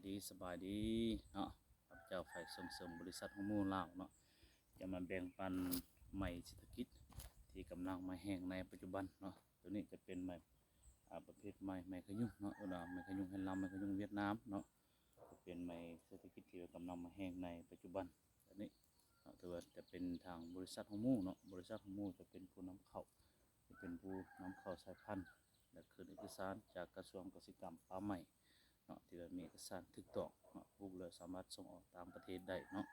ດີ ສະບາຍດີເນາະ ຂ້າພະເຈົ້າຝ່າຍສົ່ງເສີມບໍລິສັດໂຮງໝູລາວເນາະ ຈະມາແບ່ງປັນໄມ້ເສດຖະກິດທີ່ກຳລັງມາແຮງໃນປັດຈຸບັນເນາະ. ໂຕນີ້ຈະເປັນໄມ້ ອາ ປະເພດໄມ້ ໄມ້ຂະຍຸງເນາະ ເອີ້ນວ່າໄມ້ຂະຍຸງແຜ່ນລຳ ໄມ້ຂະຍຸງຫວຽດນາມເນາະ ຈະເປັນໄມ້ເສດຖະກິດທີ່ວ່າກຳລັງມາແຮງໃນປັດຈຸບັນ. ອັນນີ້ເນາະ ຖືວ່າຈະເປັນທາງບໍລິສັດໂຮງໝູເນາະ ບໍລິສັດໂຮງໝູຈະເປັນຜູ້ນຳເຂົ້າ ຈະເປັນຜູ້ນຳເຂົ້າສາຍພັນ ແລະ ຂຶ້ນເອກະສານຈາກກະຊວງກະສິກຳປ່າໄມ້ເນາະ ທີ່ວ່າມີເອກະສານຖືກຕ້ອງເນາະ ປູກແລ້ວສາມາດສົ່ງອອກຕ່າງປະເທດໄດ້ເນາະ.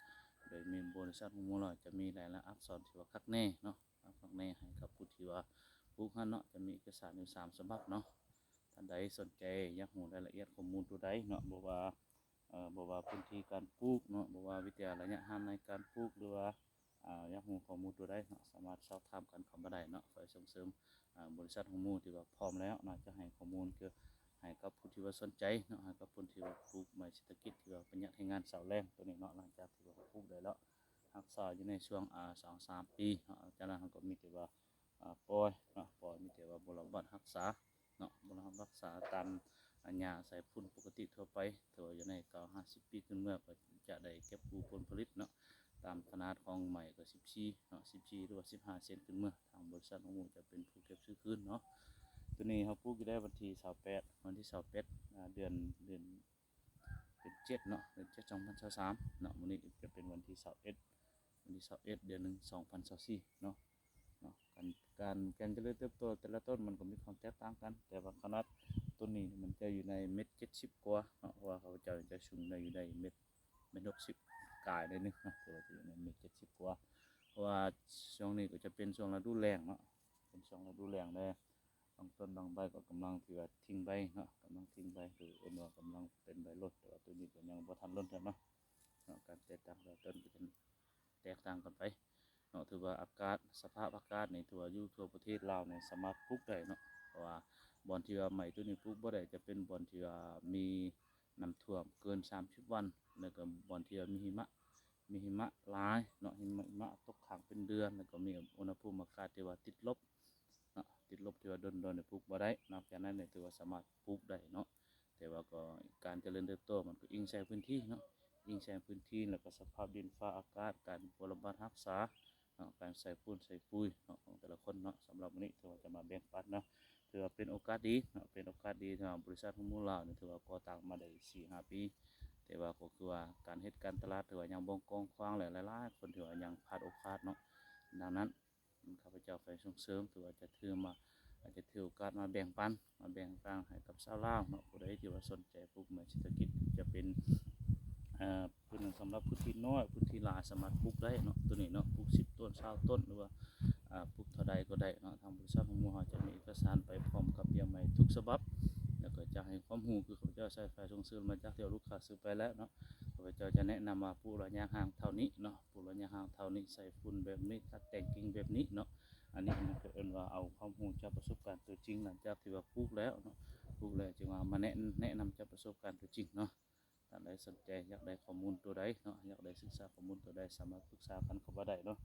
ໂດຍມີບໍລິສັດໂຮງໝູລາວຈະມີລາຍລັກອັກສອນທີ່ວ່າຄັກແນ່ເນາະ ຄັກແນ່ໃຫ້ກັບຜູ້ທີ່ວ່າປູກຫັ້ນເນາະ ຈະມີເອກະສານຢູ່ສາມສະບັບເນາະ. ທ່ານໃດສົນໃຈຢາກຮູ້ລາຍລະອຽດຂໍ້ມູນຕົວໃດເນາະ ບໍ່ວ່າ ເອີ ບໍ່ວ່າພື້ນທີ່ການປູກເນາະ ບໍ່ວ່າວິທະຍາໄລຍະຫ່າງໃນການປູກ ຫຼືວ່າ ອາ ຢາກຮູ້ຂໍ້ມູນຕົວໃດເນາະ ສາມາດສອບຖາມກັນເຂົ້າມາໄດ້ເນາະ. ຝ່າຍສົ່ງເສີມ ອາ ບໍລິສັດໂຮງໝູຖືວ່າພ້ອມແລ້ວເນາະ ຈະໃຫ້ຂໍ້ມູນ ຄື ໃຫ້ກັບຜູ້ທີ່ວ່າສົນໃຈເນາະ ໃຫ້ກັບຄົນທີ່ວ່າປູກໄມ້ເສດຖະກິດທີ່ວ່າປະຢັດແຮງງານຊາວແລງໂຕນີ້ເນາະ. ຫຼັງຈາກທີ່ວ່າປູກໄດ້ແລ້ວ ຮັກສາຢູ່ໃນຊ່ວງ ອາ ສອງສາມປີເນາະ ຈາກນັ້ນເຮົາກໍມີແຕ່ວ່າ ອາ ປ່ອຍເນາະ ປ່ອຍ ມີແຕ່ວ່າບໍ່ລະບັດຮັກສາເນາະ ບໍ່ລະບັດຮັກສາຕາມ ອາ ຫຍ້າໃສ່ຝຸ່ນປົກກະຕິທົ່ວໄປ. ຖ້າວ່າຢູ່ໃນເກົ້າຫ້າສິບປີຂຶ້ນເມືອ ກໍຈະໄດ້ເກັບກູ້ຜົນຜະລິດເນາະ ຕາມຂະໜາດຂອງໄມ້ກໍສິບສີ່ເນາະ ສິບສີ່ ຫຼືວ່າສິບຫ້າເຊັນຂຶ້ນເມືອ ທາງບໍລິສັດໂຮງໝູຈະເປັນຜູ້ເກັບຊື້ຄືນເນາະ. ໂຕນີ້ເຮົາປູກຢູ່ໄດ້ວັນທີຊາວແປດ ວັນທີຊາວແປດ ອາ ເດືອນ ເດືອນ ເດືອນເຈັດເນາະ ເດືອນເຈັດ ສອງພັນຊາວສາມເນາະ. ມື້ນີ້ຈະເປັນວັນທີຊາວເອັດ ວັນທີຊາວເອັດ ເດືອນໜຶ່ງ ສອງພັນຊາວສີ່ເນາະ ເນາະ. ການ ການ ການຈະເລີນເຕີບໂຕແຕ່ລະຕົ້ນມັນກໍມີຄວາມແຕກຕ່າງກັນ ແຕ່ວ່າຂະໜາດຕົ້ນນີ້ມັນຈະຢູ່ໃນເມັດເຈັດສິບກວ່າເນາະ ເພາະວ່າຂ້າພະເຈົ້າຈະສູງໄດ້ຢູ່ໃນເມັດ ເມັດຫົກສິບກາຍໜ້ອຍໜຶ່ງເນາະ ແຕ່ວ່າຈະຢູ່ໃນເມັດເຈັດສິບກວ່າ ເພາະວ່າຊ່ວງນີ້ກໍຈະເປັນຊ່ວງລະດູແລ້ງເນາະ ເປັນຊ່ວງລະດູແລ້ງແລ້ວ ບາງຕົ້ນບາງໃບກໍກຳລັງທີ່ວ່າຖິ້ມໃບເນາະ ກຳລັງຖິ້ມໃບ ຫຼືເອີ້ນວ່າກຳລັງເປັນໃບຫຼົ່ນ ແຕ່ວ່າໂຕນີ້ກໍຍັງບໍ່ທັນຫຼົ່ນເທື່ອເນາະ ເນາະ. ການແຕກຕ່າງແຕ່ລະຕົ້ນກໍຈະແຕກຕ່າງກັນໄປເນາະ ຖືວ່າອາກາດ ສະພາບອາກາດນີ້ຖືວ່າຢູ່ທົ່ວປະເທດລາວນີ້ສາມາດປູກໄດ້ເນາະ ເພາະວ່າບ່ອນທີ່ວ່າໄມ້ໂຕນີ້ປູກບໍ່ໄດ້ ຈະເປັນບ່ອນທີ່ວ່າມີນ້ຳຖ້ວມເກີນສາມສິບວັນ ແລ້ວກໍບ່ອນທີ່ວ່າມີຫິມະ ມີຫິມະຫຼາຍເນາະ ຫິມະ ຫິມະຕົກຄ້າງເປັນເດືອນ ແລ້ວກໍມີອຸນຫະພູມອາກາດທີ່ວ່າຕິດລົບ ເນາະ ຕິດລົບທີ່ວ່າດົນໆ ນີ້ປູກບໍ່ໄດ້ ນອກຈາກນັ້ນນີ້ຖືວ່າສາມາດປູກໄດ້ເນາະ ແຕ່ວ່າກໍການຈະເລີນເຕີບໂຕມັນກໍອີງໃສ່ພື້ນທີ່ເນາະ ອີງໃສ່ພື້ນທີ່ ແລ້ວກໍສະພາບດິນຟ້າອາກາດ ການບໍ່ລະບັດຮັກສາເນາະ ການໃສ່ຝຸ່ນໃສ່ປຸຍເນາະ ຂອງແຕ່ລະຄົນເນາະ. ສຳລັບມື້ນີ້ຖືວ່າຈະມາແບ່ງປັນເນາະ ຖືວ່າເປັນໂອກາດດີເນາະ ເປັນໂອກາດດີທີ່ວ່າບໍລິສັດໂຮງໝູລາວນີ້ຖືວ່າກໍ່ຕັ້ງມາໄດ້ສີ່ຫ້າປີ ແຕ່ວ່າກໍຄືວ່າການເຮັດການຕະຫຼາດຖືວ່າຍັງບໍ່ກວ້າງຂວາງ ແລະ ຫຼາຍໆຄົນຖືວ່າຍັງພາດໂອກາດເນາະ. ດັ່ງນັ້ນ ຂ້າພະເຈົ້າຝ່າຍສົ່ງເສີມຖືວ່າຈະຖືມາ ອາດຈະຖືໂອກາດມາແບ່ງປັນ ມາແບ່ງປັນໃຫ້ກັບຊາວລາວເນາະ ຜູ້ໃດທີ່ວ່າສົນໃຈປູກໄມ້ເສດຖະກິດ ຈະເປັນ ເອີ ພື້ນສຳລັບພື້ນທີ່ນ້ອຍ ພື້ນທີ່ຫຼາຍສາມາດປູກໄດ້ເນາະ ໂຕນີ້ເນາະ ປູກສິບຕົ້ນ ຊາວຕົ້ນ ຫຼືວ່າ ອາ ປູກເທົ່າໃດກໍໄດ້ເນາະ. ທາງບໍລິສັດຂອງໝູ່ເຮົາຈະມີເອກະສານໄປພ້ອມກັບເບ້ຍໄມ້ທຸກສະບັບ ແລ້ວກໍຈະໃຫ້ຄວາມຮູ້ ຄືຂ້າພະເຈົ້າຝ່າຍສົ່ງເສີມ ຫຼັງຈາກທີ່ລູກຄ້າຊື້ໄປແລ້ວເນາະ ຂ້າພະເຈົ້າຈະແນະນຳວ່າປູກໄລຍະຫ່າງເທົ່ານີ້ເນາະ ປູກໄລຍະຫ່າງເທົ່ານີ້ ໃສ່ຝຸ່ນແບບນີ້ ຕັດແຕ່ງກິ່ງແບບນີ້ເນາະ. ອັນນີ້ມັນກໍເອີ້ນວ່າເອົາຄວາມຮູ້ຈາກປະສົບການຕົວຈິງ ຫຼັງຈາກທີ່ວ່າປູກແລ້ວເນາະ ປູກແລ້ວຈຶ່ງວ່າມາແນະ ແນະນຳຈາກປະສົບການຕົວຈິງເນາະ. ທ່ານໃດສົນໃຈຢາກໄດ້ຂໍ້ມູນຕົວໃດເນາະ ຢາກໄດ້ສຶກສາຂໍ້ມູນຕົວໃດ ສາມາດປຶກສາກັນເຂົ້າມາໄດ້ເນາະ.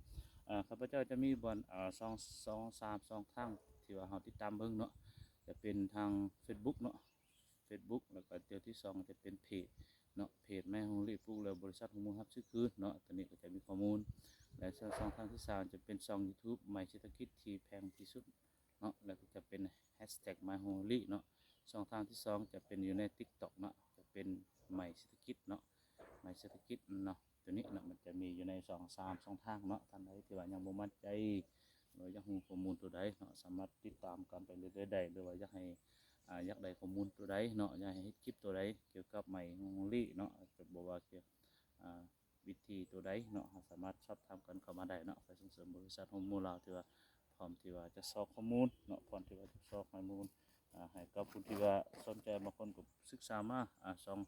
ເອີ ຂ້າພະເຈົ້າຈະມີບ່ອນ ເອີ ສອງ ສອງ ສາມ ສອງທາງທີ່ວ່າເຮົາຕິດຕາມເບິ່ງເນາະ ຈະເປັນທາງເຟສບຸກເນາະ ເຟສບຸກ ແລ້ວກໍຕົວທີສອງຈະເປັນເພຈເນາະ ເພຈໄມ້ໂຮງລີ ປູກແລ້ວບໍລິສັດໂຮງໝູຮັບຊື້ຄືນເນາະ ຕົວນີ້ກໍຈະມີຂໍ້ມູນ ແລະ ຊ່ອງທາງທີສາມຈະເປັນຊ່ອງຢູທູບ ໄມ້ເສດຖະກິດທີ່ແພງທີ່ສຸດເນາະ ແລ້ວກໍຈະເປັນແຮັດແທັກໄມ້ໂຮງລີເນາະ. ຊ່ອງທາງທີສອງຈະເປັນຢູ່ໃນຕິກຕັອກເນາະ ຈະເປັນໄມ້ເສດຖະກິດເນາະ ໄມ້ເສດຖະກິດເນາະ. ຕົວນີ້ເນາະ ມັນຈະມີຢູ່ໃນສອງສາມຊ່ອງທາງເນາະ ທ່ານໃດທີ່ວ່າຍັງບໍ່ໝັ້ນໃຈ ຫຼືວ່າຢາກຮູ້ຂໍ້ມູນຕົວໃດເນາະ ສາມາດຕິດຕາມກັນໄປເລື້ອຍໆໄດ້ ຫຼືວ່າຢາກໃຫ້ ອາ ຢາກໄດ້ຂໍ້ມູນຕົວໃດເນາະ ຢາກໃຫ້ເຮັດຄລິບຕົວໃດກ່ຽວກັບໄມ້ໂຮງລີເນາະ ບໍ່ວ່າກ່ຽວ ອາ ວິທີຕົວໃດເນາະ ເຮົາສາມາດສອບຖາມກັນເຂົ້າມາໄດ້ເນາະ. ຝ່າຍສົ່ງເສີມບໍລິສັດໂຮງໝູລາວ ທີ່ວ່າ ພ້ອມທີ່ວ່າຈະຊອກຂໍ້ມູນເນາະ ພ້ອມທີ່ວ່າຈະຊອກຂໍ້ມູນ ອາ ໃຫ້ກັບຜູ້ທີ່ວ່າສົນໃຈ ບາງຄົນກໍສຶກສາມາ ອາ ສອງ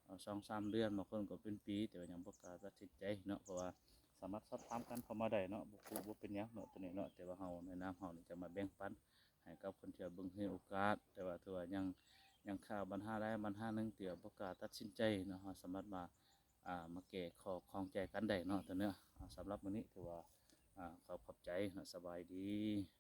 ອາ ສອງສາມເດືອນ ບາງຄົນກໍເປັນປີ ແຕ່ວ່າຍັງບໍ່ກ້າຕັດສິນໃຈເນາະ ເພາະວ່າສາມາດສອບຖາມກັນເຂົ້າມາໄດ້ເນາະ ບໍ່ຮູ້ບໍ່ເປັນຫຍັງເນາະ ຕົວນີ້ເນາະ. ແຕ່ວ່າເຮົາໃນນາມເຮົານີ້ຈະມາແບ່ງປັນໃຫ້ກັບຄົນທີ່ວ່າເບິ່ງເຫັນໂອກາດ ແຕ່ວ່າຖືວ່າຍັງ ຍັງຄາບັນຫາໃດບັນຫາໜຶ່ງ ທີ່ວ່າບໍ່ກ້າຕັດສິນໃຈເນາະ ເຮົາສາມາດມາ ອາ ມາແກ້ຂໍ້ຂ້ອງໃຈກັນໄດ້ເນາະ ຕົວນີ້. ອາ ສຳລັບມື້ນີ້ຖືວ່າ ອາ ຂໍຂອບໃຈເນາະ ສະບາຍດີ.